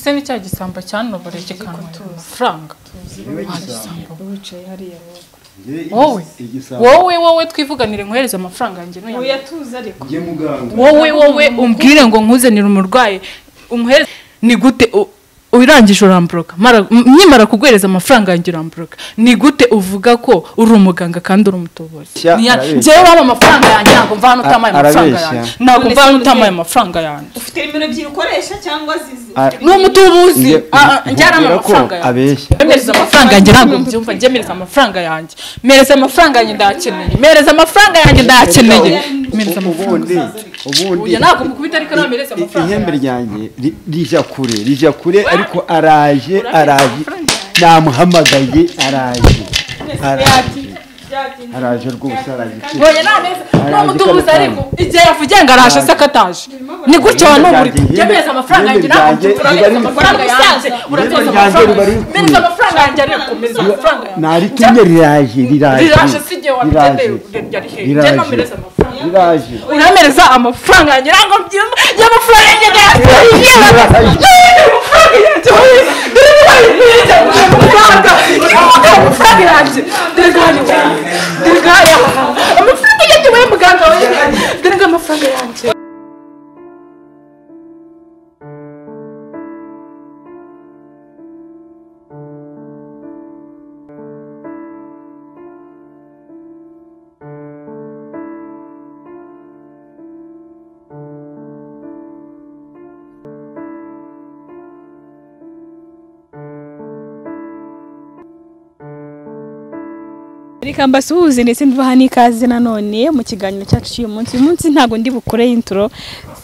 Se ni cya gisambo cyanobore kikantwara amafaranga. Wicaye hariya wowe. Wowe wowe twivuganire nkohereza amafaranga yanjye no oya tuza ariko. Wowe wowe umbwire ngo nkuzanire umurwayi umuhereze ni gute urangije urambroka nyimara kuguhereza amafaranga yanjye urambroka ni gute uvuga ko uri umuganga kandi uri umutobozi? Njyewe waba amafaranga yanjye ntabwo mva hano utamaye amafaranga yanjye, ntabwo mva hano utamaye amafaranga yanjye. Ufite nimero ebyiri ukoresha cyangwa zizi? Ni umutubuzi njyana amafaranga yanjye, mpereza amafaranga yanjye ntabwo mbyumva. Njye mpereza amafaranga yanjye, mpereza amafaranga yanjye ndayakeneye, mpereza amafaranga yanjye ndayakeneye, mpereza amafaranga. Ubundi ntabwo mukubita ariko namereza amafaranga. Ihembe ryanjye rija kure, rija kure ariko araje araje namuhamagaye araje araje araje rwose araje. Oya naneza n'umutubuzi ariko igihe yavugiye ngo araje se akataje ni gutyo wanuburi. Jyemereza amafaranga yanjye ntabwo mbyumva, amafaranga yanjye uratoza amafaranga, mpereza amafaranga yanjye ariko mpereza amafaranga yanjye. Naritumye riraje riraje riraje si igihe wabigendeye yari hehe? Njye namereza amafaranga riraje, uramereza amafaranga yanjye ntabwo mbyumva. Njye amafaranga yanjye ndayakeneye, amafaranga yanjye amafaranga yanjye dore amafaranga yanjye we muganga we dore amafaranga yanjye. Reka mbasuhuze ndetse mbaha n'ikaze nanone mu kiganiro cyacu cy'uyu munsi. Uyu munsi ntago ndi bukore intro,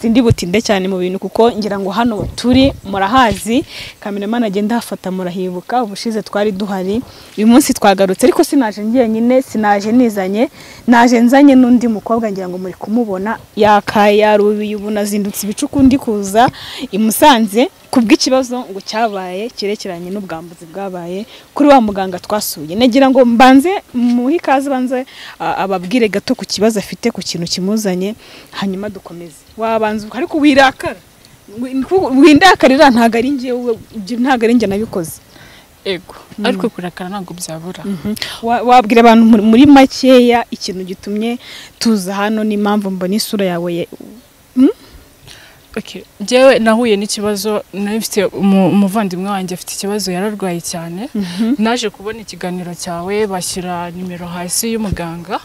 sindi butinde cyane mu bintu kuko ngira ngo hano turi murahazi, cameraman agenda hafata murahibuka, ubushize twari duhari. Uyu munsi twagarutse ariko sinaje njyenyine, sinaje nizanye, naje nzanye n'undi mukobwa ngira ngo muri kumubona yakaye yarubiye ubu nazindutse ibicuku ndi kuza i Musanze kubw'ikibazo ngo cyabaye cyerekeranye n'ubwambuzi bwabaye kuri wa muganga twasuye. Nagira ngo mbanze muhe ikaze banze ababwire gato ku kibazo afite ku kintu kimuzanye hanyuma dukomeze. Wabanza ariko wirakara windakarira ntago ari njye, ntago ari njye nabikoze. Ego ariko kurakara ntabwo byabura. Wabwira abantu muri makeya ikintu gitumye tuza hano n'impamvu mbona isura yawe? Okay, njyewe nahuye n'ikibazo, nari mfite umuvandimwe wanjye afite ikibazo yararwaye cyane. Naje kubona ikiganiro cyawe bashyira nimero hasi y'umuganga,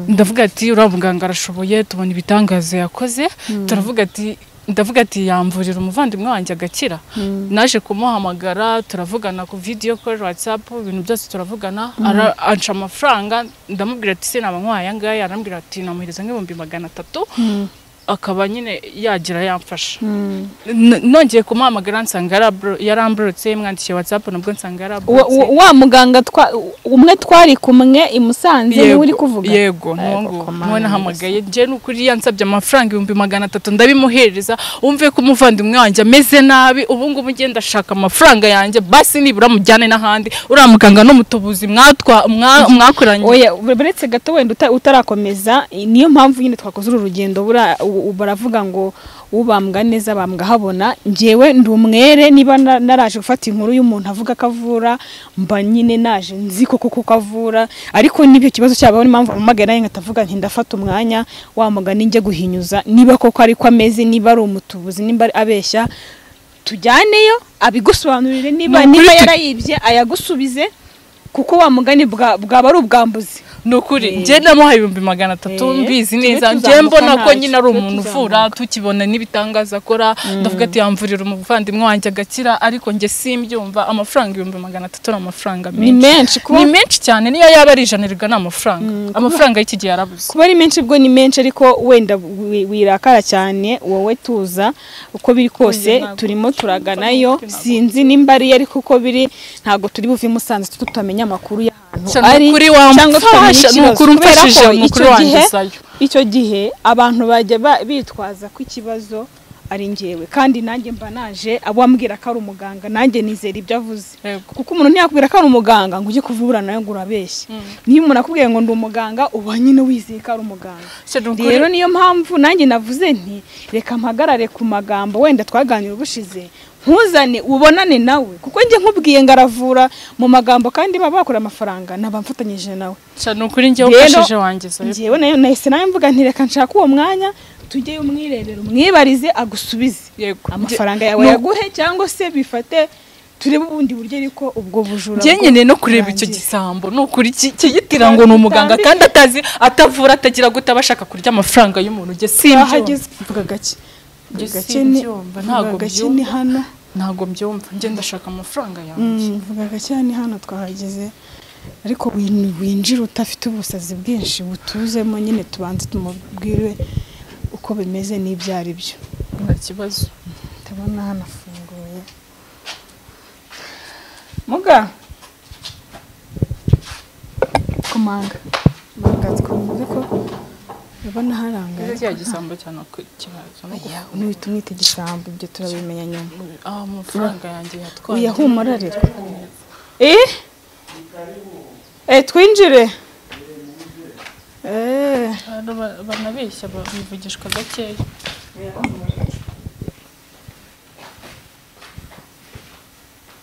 ndavuga ati uriya muganga arashoboye, tubona ibitangazo yakoze, turavuga ati ndavuga ati yamvurira umuvandimwe wanjye agakira. Naje kumuhamagara turavugana ku video call, WhatsApp, ibintu byose turavugana, anca amafaranga ndamubwira ati se naba nkwaye aya, arambwira ati namuhereza nk'ibihumbi 300 akaba nyine yagira yamfasha. Nongeye kumuhamagara nsanga yaramburutse, mwandikiye WhatsApp nabwo nsanga yaraburutse. Wa muganga umwe twari kumwe i Musanze niwe uri kuvuga? Yego, nuwo nahamagaye nje nukuri yansabye amafaranga 300,000 ndabimuhereza. Umve ko umuvandimwe wanjye ameze nabi ubu ngubu ngiye ndashaka amafaranga yanjye basi nibura mujyane n'ahandi uriya muganga n'umutubuzi mwakoranye. Oya buretse gato wenda utarakomeza, niyo mpamvu nyine twakoze uru rugendo bura baravuga ngo ubambwa neza bambwa habona. Njyewe ndi umwere, niba naraje gufata inkuru y'umuntu avuga kavura mba nyine naje nzi koko ko kavura, ariko nibyo kibazo cyabaho ni impamvu amamagara naye ngatavuga nti ndafata umwanya wa mugani njye guhinyuza niba koko ariko ameze, niba ari umutubuzi, nimba abeshya tujyaneyo abigusobanurire, niba yarayibye ayagusubize kuko wa mugani bwaba ari ubwambuzi. Nukuri nje namuhaye 300,000 mbizi neza, nje mbona ko nyine ari umuntu uvura, tukibona n'ibitangaza akora, ndavuga ati yamvurira umuvandimwe wanjye agakira, ariko nje simbyumva. Amafaranga 300,000 ni amafaranga menshi, ni menshi, ni menshi cyane, niyo yaba ari ijana riga ni amafaranga, amafaranga y'iki gihe yarabuze. Kuba ari menshi bwo ni menshi, ariko wenda wirakara cyane wowe tuza uko biri kose turimo turaganayo, sinzi nimba ari ariko uko biri ntago turi buve Musanze tutamenya amakuru y'ahantu ari cyangwa tutamenya ikibazo. Kubera ko icyo gihe abantu bajya bitwaza ko ikibazo ari njyewe, kandi nanjye mba naje abambwira ko ari umuganga nanjye nizera ibyo avuze, kuko umuntu ntiyakubwira ko ari umuganga ngo ujye kuvura nawe ngo urabeshye. Niyo umuntu akubwiye ngo ndi umuganga uba nyine wizeye ko ari umuganga. Rero niyo mpamvu nanjye navuze nti reka mpagarare ku magambo wenda twaganira ubushize, Nkuzane ubonane nawe kuko njye nkubwiye ngaravura mu magambo kandi baba bakora amafaranga nabamfatanyije nawe. Cyane ukuri njye ufashije wanjye so. Njyewe nayo nahise nawe mvuga nti reka nshaka uwo mwanya tujye umwirebera umwibarize agusubize. Yego. Amafaranga yawe yaguhe cyangwa se bifate turebe ubundi buryo ariko ubwo bujura. Njye nyene no kureba icyo gisambo no kuri kiyitira ngo ni umuganga kandi atazi atavura atagira guta bashaka kurya amafaranga y'umuntu njye simbyumva. Mvuga gake. Gake ni ntago byumva hano. Ntago mbyumva njye ndashaka amafaranga yanjye. Mvuga gake ni hano twahageze ariko winjira utafite ubusazi bwinshi butuzemo nyine tubanze tumubwire uko bimeze n'ibyo ari byo. Nta kibazo. Ndabona hanafunguye. Muga komanga manga twumve ko ubona haranga cya gisambo cyane kibazo no nuhita umwita igisambo ibyo turabimenya nyuma. Amafaranga yanjye yatwaye. Oya humura rero. Twinjire. Banabeshya bivugishwa gakeya.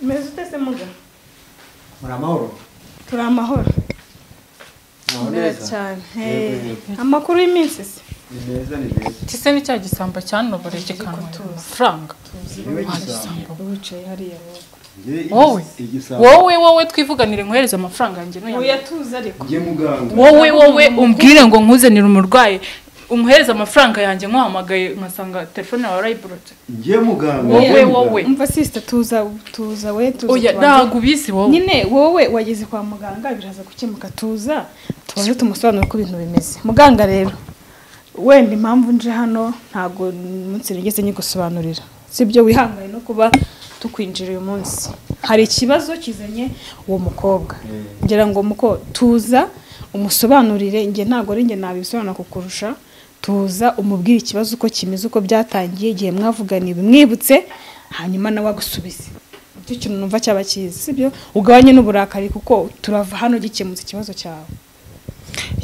Meze ute se muga? Muri amahoro? Turi amahoro. Neza cyane. Amakuru y'iminsi se? Ni meza ni meza. Tise ni cya gisambo cyanobore kikantwara amafaranga. Wicaye hariya wowe. Wowe wowe twivuganire nkohereza amafaranga yanjye no. Oya tuza ariko. Ngiye muganga. Wowe wowe umbwire ngo nkuzanire umurwayi umuhereza amafaranga yanjye nkuhamagaye nkasanga telefone yawe warayiburotse. Ngiye muganga. Wowe wowe. Umva sister tuza tuza we tuza. Oya ntago ubizi wowe. Nyine wowe wageze kwa muganga biraza gukemuka tuza tubaze tumusobanure uko ibintu bimeze. Muganga rero wenda impamvu nje hano ntago umunsi nigeze nyigusobanurira. Sibyo wihangaye no kuba tukwinjira uyu munsi. Hari ikibazo kizanye uwo mukobwa. Ngira ngo muko tuza umusobanurire nge ntago ari nge nabisobanura kukurusha. Tuza umubwire ikibazo uko kimeze uko byatangiye igihe mwavuganiye bimwibutse hanyuma nawe agusubize. Icyo kintu numva cyaba cyiza sibyo ugabanye n'uburakari kuko turava hano gikemutse ikibazo cyawe.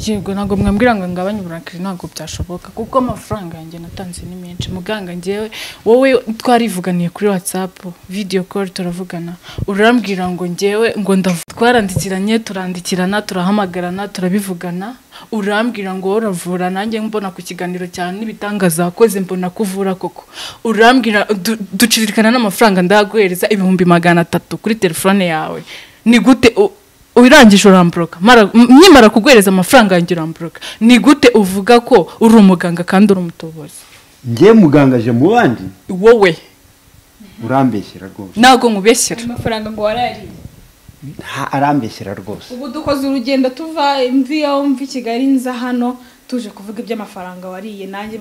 Yego ntago mwambwira ngo ngabanye uburakari ntago byashoboka kuko amafaranga yanjye natanze ni menshi. Muganga njyewe wowe twarivuganiye kuri WhatsApp video call turavugana urambwira ngo njyewe ngo twarandikiranye turandikirana turahamagarana turabivugana urambwira ngo uravura nanjye mbona ku kiganiro cyane n'ibitangaza wakoze mbona kuvura koko urambwira duciririkana n'amafaranga ndaguhereza 300,000 kuri telefone yawe ni gute urangije urambroka nyimara kuguhereza amafaranga yanjye urambroka ni gute uvuga ko uri umuganga kandi uri umutobozi? Ngiye muganga je mu bandi wowe urambeshyera rwose. Ntago nkubeshyera amafaranga ngo warariye. Arambeshyera rwose. Ubu dukoze urugendo tuva imvi yaho mvi Kigali nza hano tuje kuvuga iby'amafaranga wariye nanjye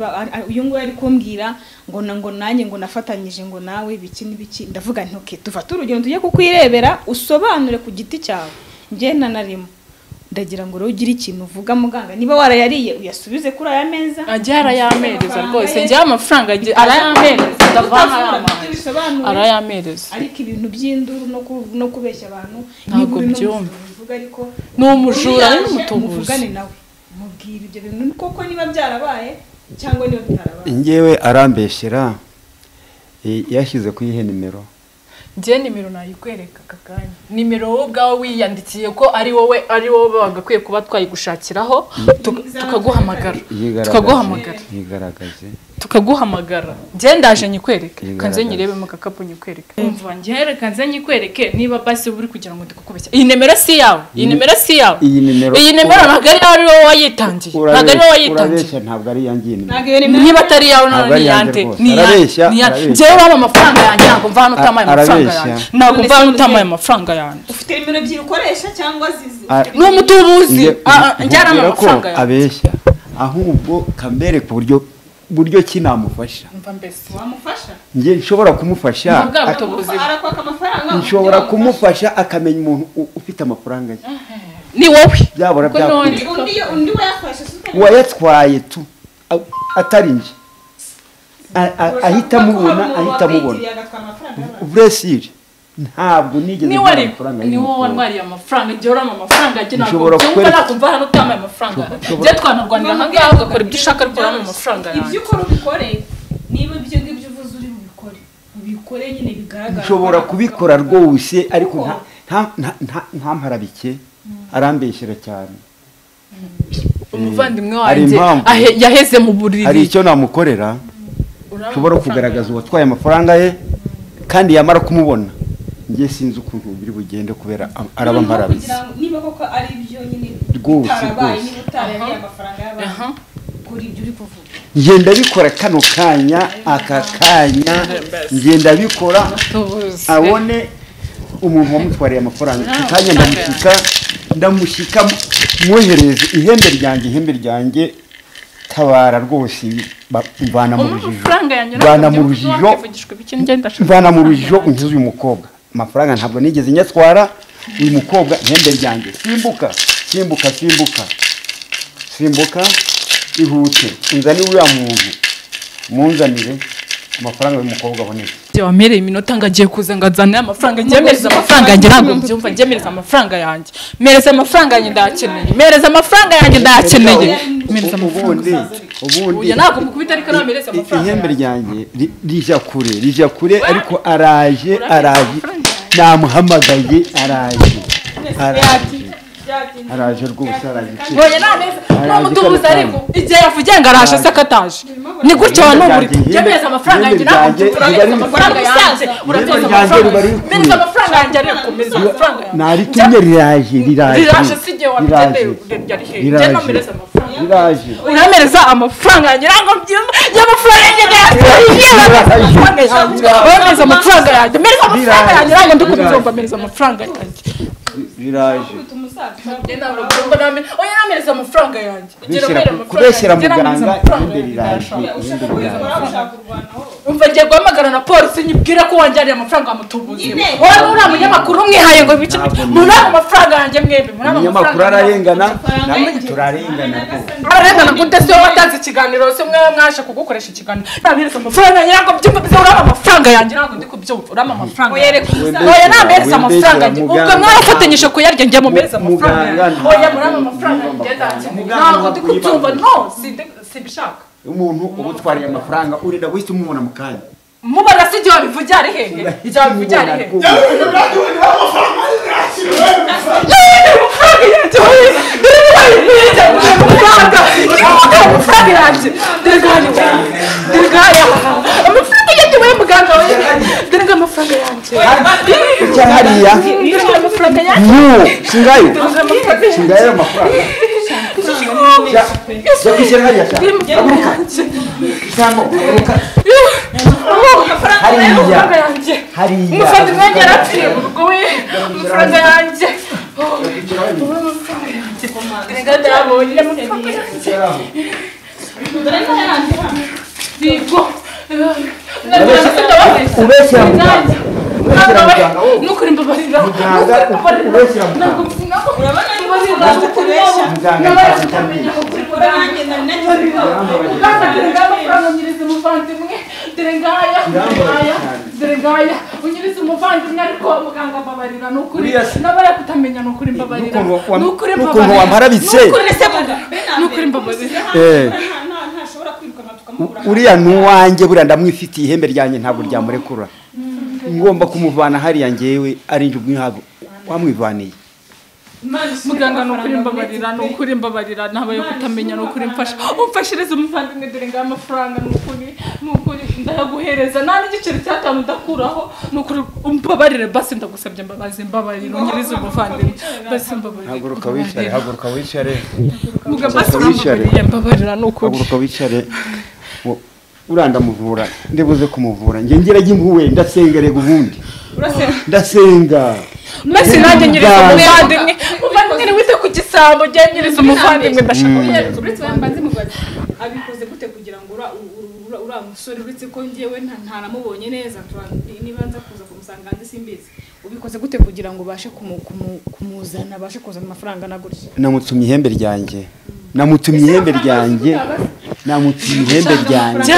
uyu nguyu ari kumbwira ngo ngo nanjye ngo nafatanyije ngo nawe biki n'ibiki ndavuga nti okay tufate urugendo tujye kukwirebera usobanure ku giti cyawe. Njye nanarimo ndagira ngo rero ugire ikintu uvuga muganga niba warayariye uyasubize kuri aya meza. Ajye arayamereza rwose njye amafaranga arayamereza ndavana arayamereza ariko ibintu by'induru no kubeshya abantu ntabwo byumva ariko ni umujura n'umutubuzi. Muvugane nawe mubwira ibyo bintu koko niba byarabaye cyangwa niba bitarabaye. Njyewe arambeshyera yashyize ku ihe nimero. Njye nimero nayikwereka kakanya. Nimero wowe ubwawe wiyandikiye ko ari wowe bagakwiye kuba twayigushakiraho tukaguhamagara. Tukaguhamagara. Yigaragaze. Tukaguhamagara. Njye ndaje nyikwereke. Kanze nyirebe mu kakapu nyikwereke. Umva njye reka nze nyikwereke niba basi uri kugira ngo ndikukubeshya. Iyi nimero si yawe. Iyi nimero si yawe. Iyi nimero. Iyi nimero ntabwo ari wowe wayitangiye. Ntabwo ari wowe wayitangiye. Urabeshya ntabwo ari yanjye nimero. Niba atari yawe none ni yande. Ni yande. Njye waba amafaranga yanjye ntabwo mva hano utamaye amafaranga yanjye. Ntabwo mva hano utamaye amafaranga yanjye. Ufite nimero ebyiri ukoresha cyangwa zizi. Ni umutubuzi. Njye ari amafaranga yanjye. Abeshya. Ahubwo kambere ku buryo ki namufasha. Umva mbese wamufasha? Nge nshobora kumufasha. Arakwaka amafaranga. Nshobora kumufasha akamenya umuntu ufite amafaranga ye. Ni wowe. Byabora byakunda. Undi wayafashe wayatwaye tu atari nje. Ahita mubona. Bresir ntabwo nigeze mbona amafaranga. Ni wowe wantwariye amafaranga njye urama amafaranga njye ntabwo kumva hano utamaye amafaranga. Njye twanarwanira aha ngaha ugakora ibyo ushaka ariko urama amafaranga yanjye. Ibyo ukora ubikore niba ibyo ngibyo uvuze uri bubikore. Ubikore nyine bigaragara. Nshobora kubikora rwose ariko nta mparabike arambeshyera cyane. Umuvandimwe wanjye yaheze mu buriri. Hari icyo namukorera nshobora kugaragaza uwatwaye amafaranga ye kandi yamara kumubona ngiye sinzi ukuntu biri bugende kubera araba mparabitse. Niba koko ari byo nyine bitarabaye niba utarariye amafaranga y'abantu kuri ibyo uri kuvuga. Ngenda bikora kano kanya aka kanya ngenda bikora abone umuntu wamutwariye amafaranga kanya ndamushyika mwohereze ihembe ryanjye tabara rwose mvana mu rujijo mvana mu rujijo unkize uyu mukobwa. Amafaranga ntabwo nigeze nyatwara uyu mukobwa ihembe ryanjye simbuka simbuka simbuka simbuka ihute inzani uriya muntu munzanire amafaranga y'umukobwa aboneke. Wamereye iminota ngo agiye kuza ngo azane amafaranga ngemereza amafaranga yanjye ntabwo mbyumva ngemereza amafaranga yanjye mereza amafaranga yanjye ndayakeneye mereza amafaranga yanjye ndayakeneye mereza amafaranga ubundi ntabwo mukubita ariko namereza amafaranga. Ihembe ryanjye rija kure ariko araje namuhamagaye araje rwose araje. Oya naneza n'umutubuza ariko igihe yavugiye ngo araje se akataje ni gutyo wanuburi ngemereza amafaranga yanjye ntabwo mbyumva amafaranga yanjye uratoza amafaranga mereza amafaranga yanjye ariko mereza amafaranga yanjye naritumye riraje si igihe wabigendeye yari hehe njye namereza amafaranga riraje uramereza amafaranga yanjye ntabwo mbyumva amafaranga yanjye ndayakeneye amafaranga yanjye mereza amafaranga yanjye ntabwo ndi kubyumva mereza amafaranga yanjye riraje. Oya namereza amafaranga yanjye kubeshyera muganga ihembe riraje. Umva ngiye guhamagara na polisi nyibwire ko wanjyaniye amafaranga mutubuze. Wowe uriya munyamakuru umwihaye ngo ibice muri ayo mafaranga yanjye mwembi muri ayo mafaranga ararengana turarengana ararengana gute se watanze ikiganiro se mwe mwaje kugukoresha ikiganiro namereza amafaranga yanjye ntabwo mbyumva uriya amafaranga yanjye ntabwo ndi kubyumva uriya amafaranga oya namereza amafaranga yanjye ubwo mwarafatanyije kuyarya njye mumereza amafaranga oya muri ayo mafaranga yanjye ntabwo ndi kubyumva no sibishaka. Umuntu ubutwariye amafaranga urenda guhita umubona mu kanya mubona si igihe wabivugiye ari hehe igihe wabivugiye ari hehe hariya singayo singayo amafaranga umuvandimwe wanjye yarapfiriye mu rugo we amafaranga yanjye ndayabonye amafaranga yanjye ubeshyira muganga nukuri mbabarira unyiriza umuvandimwe ariko muganga mbabarira nukuri nabaya kutamenya nukuri mbabarira nukuri mbabarira wamparabitse nukuri mbabarira uriya nuwanjye buriya ndamwifitiye ihembe ryanjye ntabwo ryamurekura ngomba kumuvana hariya ngewe ari njye ubwihabwo wamwivaniye. Muganga nukuri mbabarira nukuri mbabarira nabaye kutamenya nukuri mfasha umfashirize umuvandimwe dore ngaha amafaranga nukuri nukuri ndayaguhereza nta n'igiceri cy'atanu ndakuraho nukuri umbabarire basi ndagusabye mbabazi mbabarira unyirize umuvandimwe basi mbabarira. Haguruka wicare haguruka wicare muganga basi mbabarira mbabarira nukuri haguruka wicare uranda muvura ndibuze kumuvura nge ngira impuwe ndasengerega ubundi ndasenga mbese nanjye nyiriza umuvandimwe umuvandimwe wite ku gisambo njye nyiriza umuvandimwe ndashaka uretse mbanze mubaze abikoze gute kugira ngo ura musore uretse ko ngewe ntaramubonye neza niba nza kuza kumusanga hanze simbizi ubikoze gute kugira ngo ubashe kumuzana abashe kuzana amafaranga na gutya. Namutumye ihembe ryanjye namutumye ihembe ryanjye namutumye ihembe ryanjye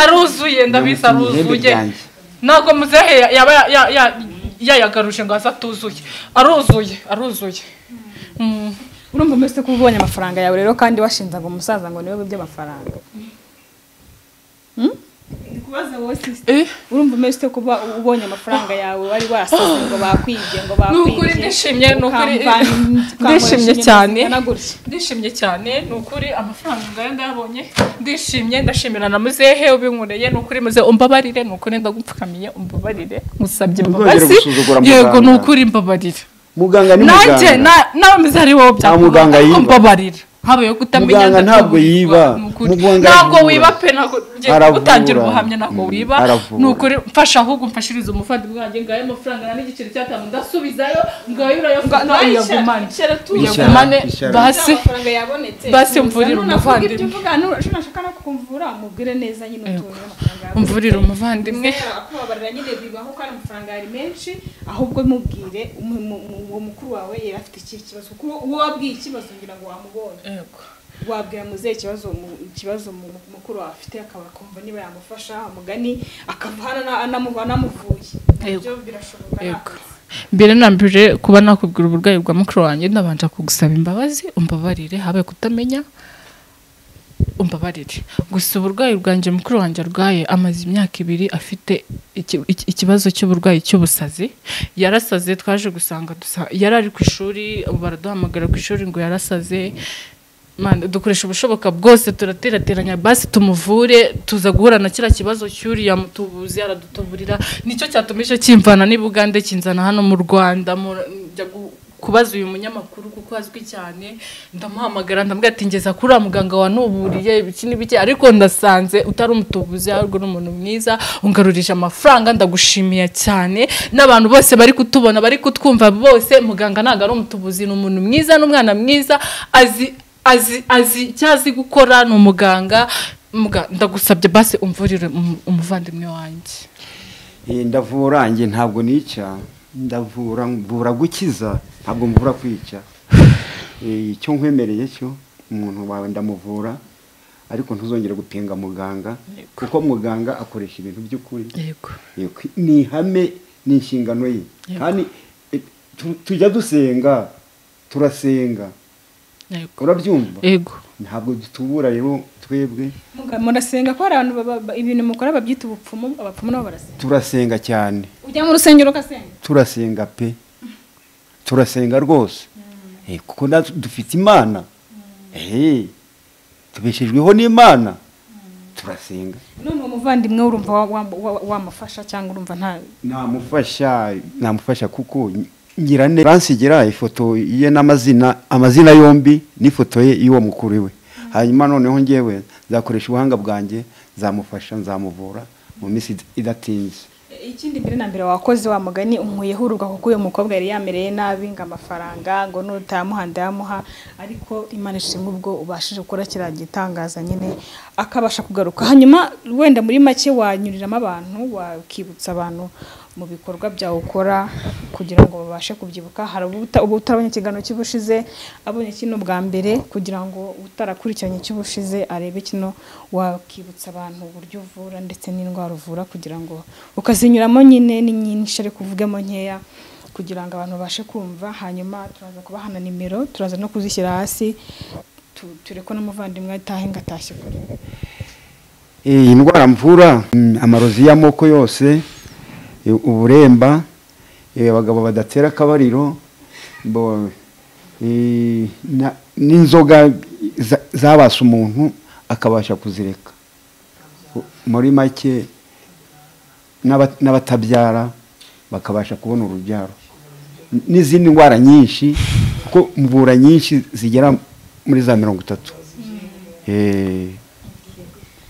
aruzuye ndabizi aruzuye ntabwo muzehe yaba yayagaruje ngo aze atuzuye aruzuye aruzuye. Urumva mbese ko ubonye amafaranga yawe rero kandi washinzaga umusaza ngo niwe wibye amafaranga. Kubaza wowe sister, urumva umeze ute kuba ubonye amafaranga yawe wari warasaze ngo bakwibye ngo bakwibye? Nukuri ndishimye, nukuri ndishimye cyane, ndishimye cyane, nukuri amafaranga ngayo ndayabonye, ndishimye, ndashimira na muzehe ubinkoreye, nukuri muze umbabarire, nukuri ndagupfukamiye umbabarire, musabye imbabazi. Yego nukuri mbabarire. Muganga ni muganga. Nanjye nawe muze ari wowe byakuganga mbabarira. Habaye kutamenya muganga ntabwo yiba, muganga ntabwo wiba pe, ntabwo gutangira ubuhamya ntabwo wiba, nukuri mfasha ahubwo mfashiriza umuvandimwe wanjye ngaye amafaranga n'igiceri cyatanu ndasubizayo ngayo urayafata uyagumane uyagumane basi basi mvurira umuvandimwe. Nashaka no kukumvura mubwire neza nyine utuntu amafaranga umvurira umuvandimwe akubabarira nyine bibaho kandi amafaranga yari menshi, ahubwo mubwire uwo mukuru wawe yari afite iki kibazo, kuko uwo wabwiye ikibazo ngira ngo wamubonye. Wabwira muzehe ikibazo mukuru wawe afite akaba akumva niba yamufasha umugani akava anamuvuye, ibyo birashoboka. Mbere na mbere kuba nakubwira uburwayi bwa mukuru wanjye ndabanje kugusaba imbabazi, umbabarire habe kutamenya, umbabarire. Gusa uburwayi bwanjye mukuru wanjye arwaye amaze imyaka 2 afite ikibazo cy'uburwayi cy'ubusazi, yarasaze, twaje gusanga yari ari ku ishuri, baraduhamagara ku ishuri ngo yarasaze. Dukoresha ubushoboka bwose turaterateranya basi tumuvure, tuza guhura na kira kibazo cy'uriya mutubuzi aradutuburira, nicyo cyatumije kimvana ni Bugande kinzana hano mu Rwanda, njya kubaza uyu munyamakuru kuko azwi cyane, ndamuhamagara ndamubwira ati ngeza kuri muganga wanuburiye ibiki n'ibiki, ariko ndasanze utari umutubuzi ahubwo n'umuntu mwiza, ungarurije amafaranga, ndagushimiye cyane, n'abantu bose bari kutubona bari kutwumva bose, muganga ntago ari umutubuzi, ni umuntu mwiza n'umwana mwiza, azi azi azi cyazi gukora, ni umuganga. Ndagusabye basi umvurire umuvandimwe wanjye. Ndavura nge ntabwo nica, ndavura mvura gukiza, ntabwo mvura kwica. Icyo nkwemereye cyo umuntu wawe ndamuvura, ariko ntuzongere gupinga muganga, kuko muganga akoresha ibintu by'ukuri. Yego ni ihame, ni inshingano ye, kandi tujya dusenga, turasenga. Urabyumva? Yego. Ntabwo dutubura rero twebwe. Murasenga ko hari abantu ibintu mukora babyita ubupfumu, abapfumu nabo barasenga. Turasenga cyane. Ujya mu rusengero ugasenga? Turasenga pe. Turasenga rwose. Kuko dufite Imana. Tubeshejweho n'Imana. Turasenga. None umuvandimwe urumva wamufasha cyangwa urumva nta? Namufasha, namufasha kuko ngirane bansigira ifoto ye n'amazina, amazina yombi n'ifoto ye y'uwo mukuru we. Hanyuma noneho ngewe nzakoresha ubuhanga bwanjye, nzamufasha, nzamuvura mu minsi idatinze. Ikindi mbere na mbere wakoze wa mugani unkuyeho uruga kuko uyu mukobwa yari yamereye nabi ngo amafaranga ngo nutamuha ndayamuha, ariko Imana ishimwe ubwo ubashije gukora kiriya gitangaza nyine akabasha kugaruka. Hanyuma wenda muri make wanyuriramo abantu, wakibutsa abantu mu bikorwa byawe ukora kugira ngo babashe kubyibuka. Hari utarabonye ikiganiro cy'ubushize abonye kino bwa mbere, kugira ngo utarakurikiranye cy'ubushize arebe kino, wakibutsa abantu uburyo uvura ndetse n'indwara uvura kugira ngo ukazinyuramo nyine ni nyinshi ariko uvugemo nkeya kugira ngo abantu babashe kumva. Hanyuma turaza kubahana nimero, turaza no kuzishyira hasi, tureko n'umuvandimwe atahe ngatashye kure. Indwara mvura, amarozi y'amoko yose, uburemba, abagabo badatera akabariro, n'inzoga zabasa umuntu akabasha kuzireka, muri make n'abatabyara bakabasha kubona urubyaro, n'izindi ndwara nyinshi, kuko mvura nyinshi zigera muri za 30.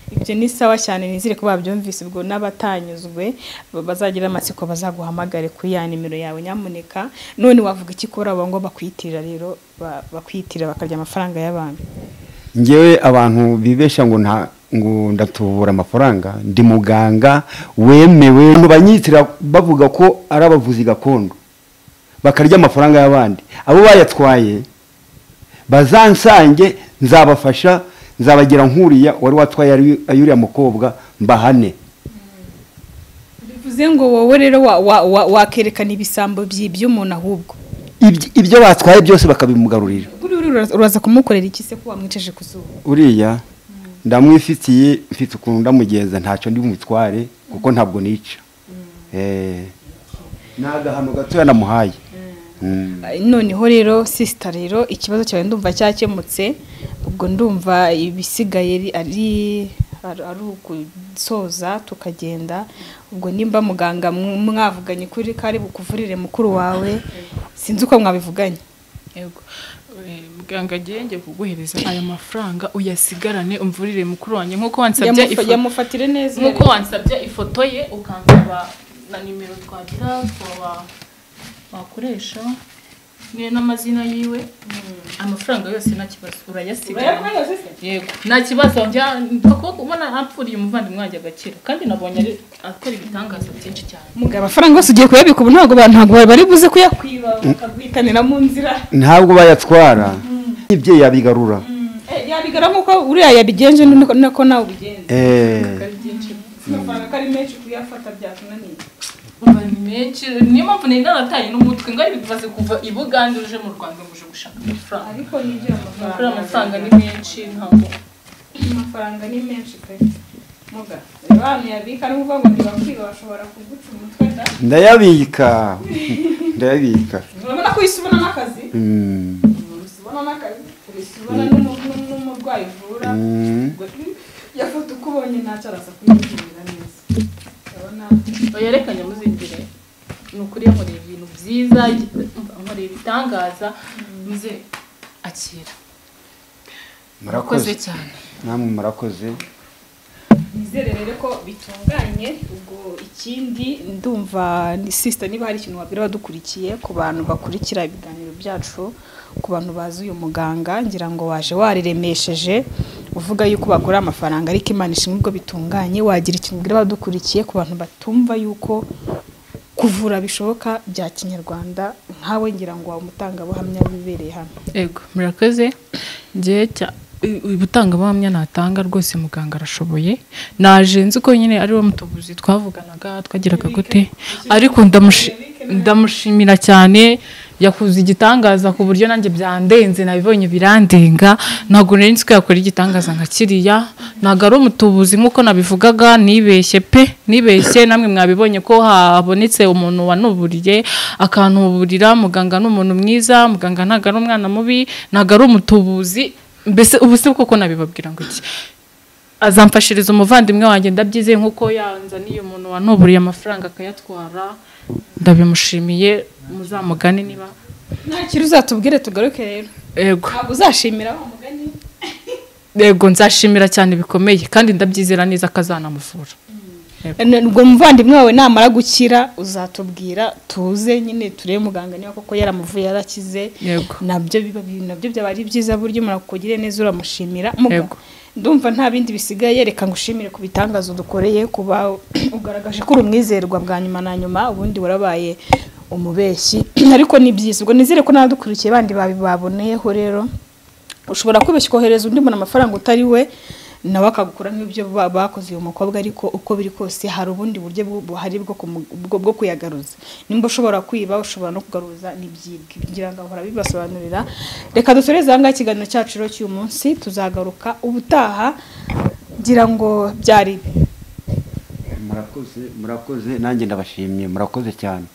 Ibyo ni sawa cyane, nizere ko babyumvise, ubwo n'abatanyuzwe bazagira amatsiko bazaguhamagare kuri ya nimero yawe nyamuneka. None wavuga iki kora abo ngo bakwitirira rero, bakwitirira bakarya amafaranga y'abantu? Ngewe abantu bibesha ngo nta ngo ndatubura amafaranga, ndi muganga wemewe, banyitira bavuga ko ari abavuzi gakondo bakarya amafaranga y'abandi. Abo bayatwaye bazansange, nzabafasha, nzabagira nkuriya wari watwaye ayuriya mukobwa mbahane. Bivuze ngo wowe rero wakerekana ibisambo by'umuntu ahubwo ibyo batwaye byose bakabimugarurira. Uraza kumukorera iki se ko wamwiceje ku zuba? Uriya Ndamwifitiye, mfite ukuntu ndamugenza, ntacyo ndi bumutware kuko ntabwo nica. Ni agahano gatoya namuhaye. Noneho rero sister, rero ikibazo cyawe ndumva cyakemutse, ubwo ndumva ibisigaye ari ugusoza tukagenda. Ubwo nimba muganga mwavuganye kuri kari bukuvurire mukuru wawe, sinzi uko mwabivuganye. Yego muganga, agiye kuguhereza aya mafaranga uyasigarane umvurire mukuru wanjye nkuko wansabye ifoto, yamufatire neza nkuko wansabye ifoto ye ukansaba na nimero twagira twaba wakoresha niyo n'amazina yiwe. Amafaranga yose nta kibazo urayasigarana. Yego nta kibazo, njya kubona apfuriye umuvandimwe wanjye agakira, kandi nabonye ari akora ibitangaza byinshi cyane. Mugabo amafaranga yose ugiye kuyabika ubu ntabwo bari buze kuyakwiba bakagwitanira mu nzira, ntabwo bayatwara ibye yabigarura. Yabigarura nkuko uriya yabigenje nako nawe ubigenza. Amafaranga ari menshi kuyafata byatunaniye. Menshi, niyo mpamvu nari narataye n'umutwe ngo bibaze kuva i Bugande uje mu Rwanda ngo uje gushaka amafaranga. Ariko nibyo amafaranga ni menshi, ntabwo amafaranga ni menshi pe. Muga abantu yabika n'ubwo ngo ntibakwiba bashobora kuguca umutwe da. Ndayabika. Ndayabika. Urabona ko isubona n'akazi? Usubona n'akazi, usubona n'umurwayi uvura. Yafata uko ubonye ntacyo araza kuyigirira neza. Yerekanye muzingire ni ukuri yankoreye ibintu byiza, ankoreye ibitangaza, muze akira. Murakoze cyane. Namwe murakoze. Nizere rero ko bitunganye. Ubwo ikindi ndumva ni sister, niba hari ikintu wabwira abadukurikiye, ku bantu bakurikira ibiganiro byacu, ku bantu bazi uyu muganga, ngira ngo waje wariremesheje uvuga yuko bakora amafaranga, ariko Imana ishimwe ubwo bitunganye. Wagira ikintu ubwira abadukurikiye ku bantu batumva yuko kuvura bishoboka bya kinyarwanda, nkawe ngira ngo wamutangabuhamya wibereye hano. Yego murakoze. Ngiye ubutangabuhamya natanga rwose muganga arashoboye. Naje nzi ko nyine ari we mutubuzi twavuganaga twagiraga gute, ariko ndamushimira cyane, yakuze igitangaza ku buryo nanjye byandenze, nabibonye birandenga. Ntabwo nari nzi ko yakora igitangaza nka kiriya. Ntabwo ari umutubuzi nk'uko nabivugaga, nibeshye pe, nibeshye. Namwe mwabibonye ko habonetse umuntu wanuburiye akantuburira. Muganga ni umuntu mwiza, muganga ntabwo ari umwana mubi, ntabwo ari umutubuzi. Mbese ubu se koko nabibabwira ngo iki? Azamfashiriza umuvandimwe wanjye ndabyizeye, nk'uko yanzaniye umuntu wanuburiye amafaranga akayatwara, ndabimushimiye. Muzamugane niba nta kintu uzatubwire tugaruke rero. Yego ntabwo uzashimira wa mugani? Yego nzashimira cyane bikomeye, kandi ndabyizera neza akazanamuvura. Ubwo muvandimwe wawe namara gukira uzatubwira tuze nyine turebe muganga niba koko yaramuvuye yarakize. Nabyo biba nabyo byaba ari byiza, buryo umuntu akugire neza uramushimira. Ndumva nta bindi bisigaye, reka ngushimire ku bitangazo dukoreye, kuba ugaragaje ko uri umwizerwa bwa nyuma na nyuma, ubundi warabaye umubeshyi, ariko ni byiza. Ubwo nizere ko n'abadukurikiye bandi babibaboneyeho. Rero ushobora kwibeshya ukohereza undi muntu amafaranga utari we, nawe akagukora nk'ibyo bakoze uyu mukobwa, ariko uko biri kose hari ubundi buryo buhari bwo kuyagaruza. Nimba ushobora kwiba ushobora no kugaruza, nibyibwe. Ngira ngo ahora bibasobanurira. Reka dusoreze aha ngaha ikiganiro cyacu rero cy'uyu munsi, tuzagaruka ubutaha. Ngira ngo byari murakoze, murakoze, nanjye ndabashimye, murakoze cyane.